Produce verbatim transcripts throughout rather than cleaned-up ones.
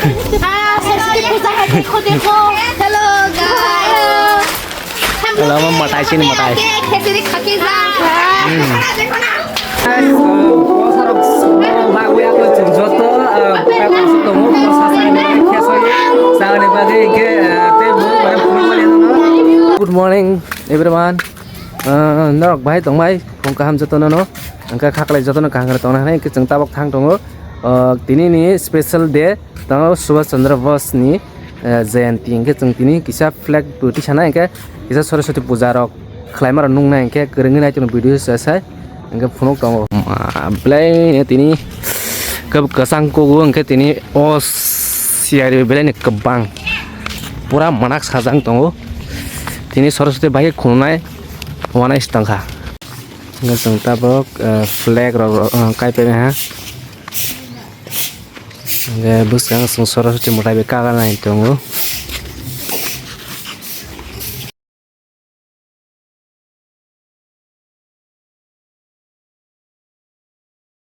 हाँ, सरस्वती पूजा है, देखो, देखो। Hello, guys। हम लोग Hello, मम्मा, टाइचिन, मम्मा, टाइचिन। खिचड़ी खा के जा रहे हैं। हम्म। देखो ना। Guys, uh, posa rok bagwi ato chwng joto, uh, buka kaisa tongo, posa chai mani, khesoi chani bagwi hinkhe, uh, tei bo mane phunukmani no. Good morning, everyone. Uh, norok bahai tongbai, phung kaham jotono no. Hwnkhe khaklai jotono kaham khe tongna hinwi hwnkhe chwng tabok thang tongo. Uh, tini ni special day. Tamo Subhash Chandra Bose ni, eh, Jayanti hwnkhe chwng tini kisa flag twi tisana hwnkhe kisa Saraswati puja rok khlaima rok nuknai hwnkhe kwrwngwi nai tongno video se sai hwnkhe phunuk tongo. Ma, belai tini kwb-, kwchang kugo hwnkhe tini o siyari belai ni kwbang pura manak sajang tongo. Tini Saraswati bai khungnai wanai se tongkha. Hwnkhe chwng tabok, eh, flag rok, eh, kai paimani ha. Hwnkhe bwskango chwng Saraswati mwtai bai kagra nai tongo.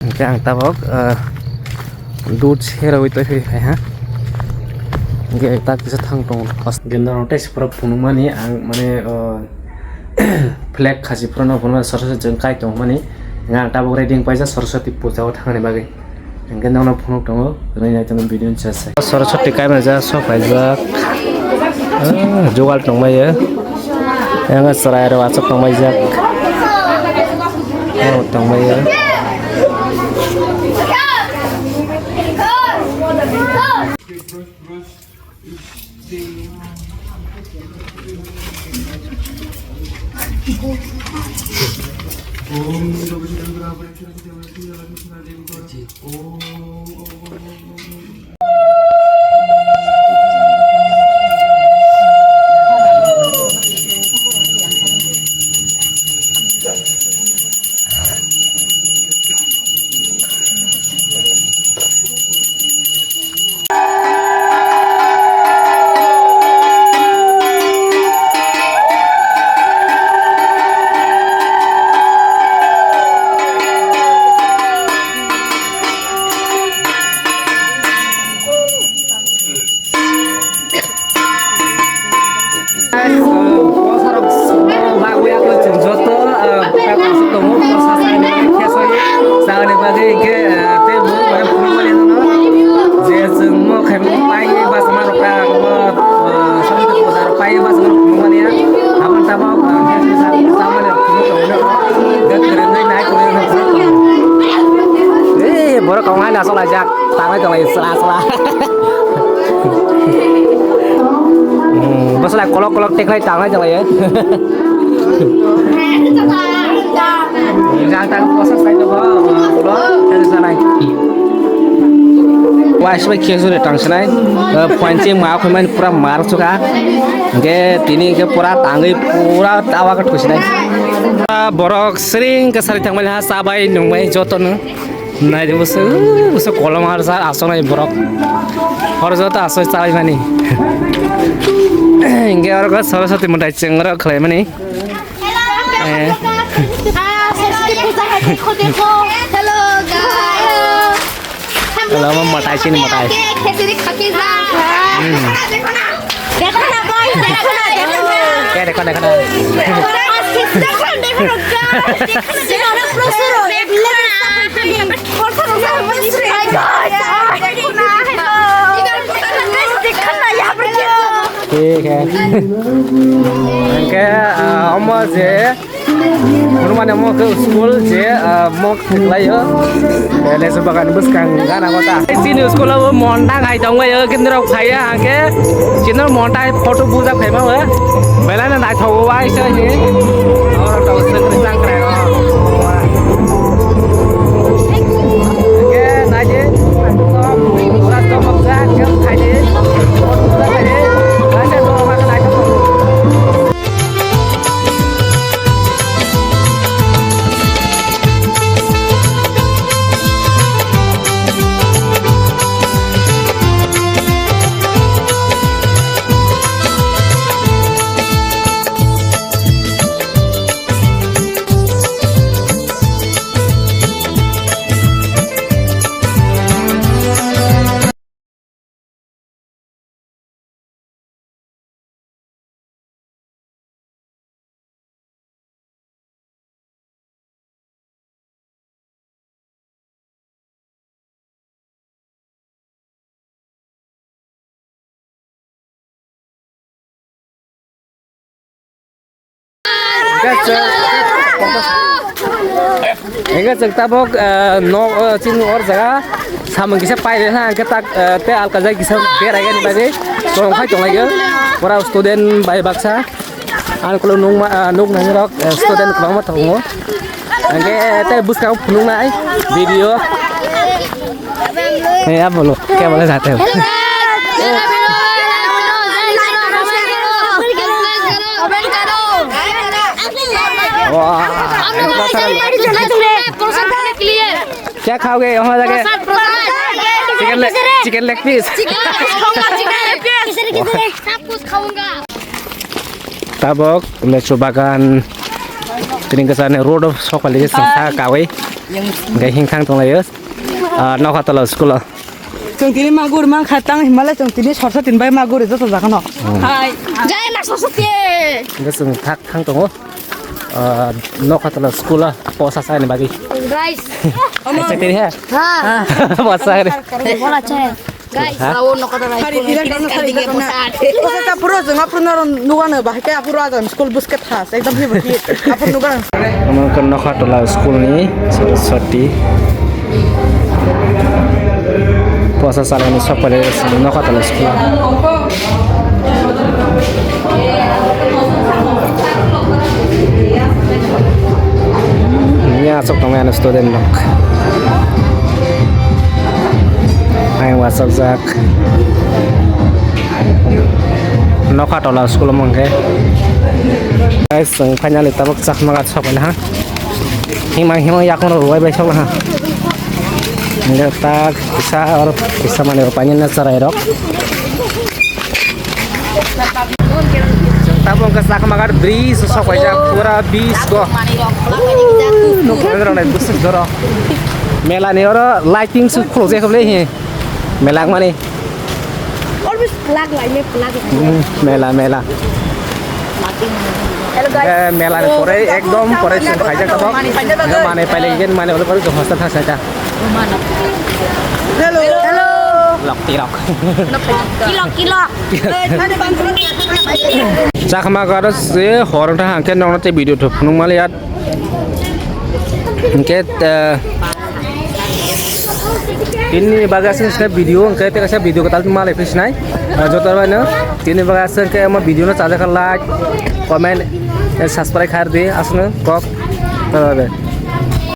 Hwnkhe ang tabok, ah, dut seroi twi phai ha. Hwnkhe tak kisa thang tongo. Hwnkhe norok tei se borok phunukmani ang mane, ah, flag khasi phuru no phunukmani Saraswati chwng kai tongmani. Hwnkhe ang tabok ready wng paijak Saraswati puja o thangni bagwi. Hwnkhe nono phunuk tongo, rwngya tongmani video ni chasa. Saraswati kaimani ja sok paijak. Ah, jugal tongmaya. Yang chwrai rok achuk tongmai jak. Oh, tongmaya. Guys, uh, posa rok bagwi ato chwng joto, uh, kaisa tongo, posa chai mani, khesoi chani bagwi hinkhe, uh, tei bo bai phunukmani no je chwng mo khaimani pai bachama rok ta mo, uh, samtwi posa rok pai bachama rok phunukmani ya. Aboni tabok, uh, khe sa-, samani rok phunuk tongo. Gak kerendai nai tongo. Eh, borok kong hai nasok laijak, tangai tonglai sla sla. Hmm, bwswlai kolok kolok teklai tanglai jalai, eh. Jang tang kosa sai to ba, kolok, tang sanai. Wai sbai khe jure tang sanai. Eh, phanchi ma khoi man pura mar suka. Ge tini ge pura tangwi pura tawa ka thusinai. Borok sring ka sari thangmani ha sabai nungbai jotono. Nai de busu, busu kolom har sar asonai borok. Hor joto asoi chalai mani. Inge oro ko Saraswati mwtai chwng oro khlai mani. Eh. हाँ, सरस्वती पूजा है, देखो, देखो। Hello, guys। हम लोग Hello, मम्मा, टाइचिन, मम्मा, टाइचिन। खिचड़ी खा के जा रहे हैं। हम्म। देखो ना, guys, देखो ना, देखो ना। क्या देखो, देखो ना? देखो ना, देखो ना, guys, देखो ना, देखो ना। ठीक है। Hingke, ah, omo je, hwnmani omo khe school je, ah, mok khlaio. Eh, lesu bagan bwskang gana gota. Chini school o montang hai tongbaio, kintu rok phaiya hingke chini montang photo bujak phaima o. Belai no naithok o waisa ni. Oro tong swkang krai o. Hingke naidi, pura chomok jak, khe phaidi, photo bujak phaidi, waisa chomok naithok. Hingke chwng tabok, eh, nok, eh, chini or jaga samung kisa paide ha, hingke tak, eh, te alkajai kisa beraigani bagwi tongkhai tonglaio. Pura student bai baksa. Ang ukuluk nukma, ah, nuknai rok, eh, student kwbangma tongo. Hingke tei bwskango phunuknai video. Hey, ya bolo, kya bole jate ho? Wah, kya khaoge wahan jaake? Chicken leg, chicken leg piece. Tabok lechu bagan tini kwchani road o sok phalikhe chwng sa kawi hingke himthang tonglaio, ah, nokha tola school o. Chwng tini magur mankha tang himale chwng tini sorsa tin bai magur joto jaga no. Hai. Jai ma sorsa tin. Hingke chwng thak thang tongo. Ah, nokha tola school o posa sa ni bagwi. Guys. Acha tiri ha. Ha. Posa ni. Bola che. Guys, ha? Rao nokha tola school ni prince kali ge posa. Posa ta puro jeng apro noro nugano bahai ke apro ajan school busket has ekdom hi baki apro nugano. Omo ke nokha tola school ni Saraswati. Posa salani sokpale nokha tola school. Ni asok tong ani student nok. Ai wasok jak. Nokha tola school mangke. Guys, finally tabok chakma gat sokpale ha. Himang himang yakung rok rwbai bai sokla ha. Hingke tak kisa oro kisa mani rok painani cherai rok. Tabuk hingke Chakmagat bridge sok kaijak pura beach go. Nukha rok nai bwswk joro. Mela ni oro lighting se khuluk jak le he. Mela mani. Always flag like me, flag like me. Hmm, mela, mela. Hello, guys. Eh, mela ni pore, ekdom pore chwng khaijak tabok. Mane pailai gen, mane olo pore hostel thang saita. Hello. Hello. Lok tirok. Kilok, kilok. Chakma garo se hor wngkha hangke nokno tei video thop phunuk maliya. Hingke, eh, tini bagwi aswk swnai video, hingke tei kaisa video kwtal malai phi swnai. Ah, joto bai no tini bagwi aswk hingke omo video no chajak kha like, comment, eh, subscribe khair di aswk no kok. Bye bye.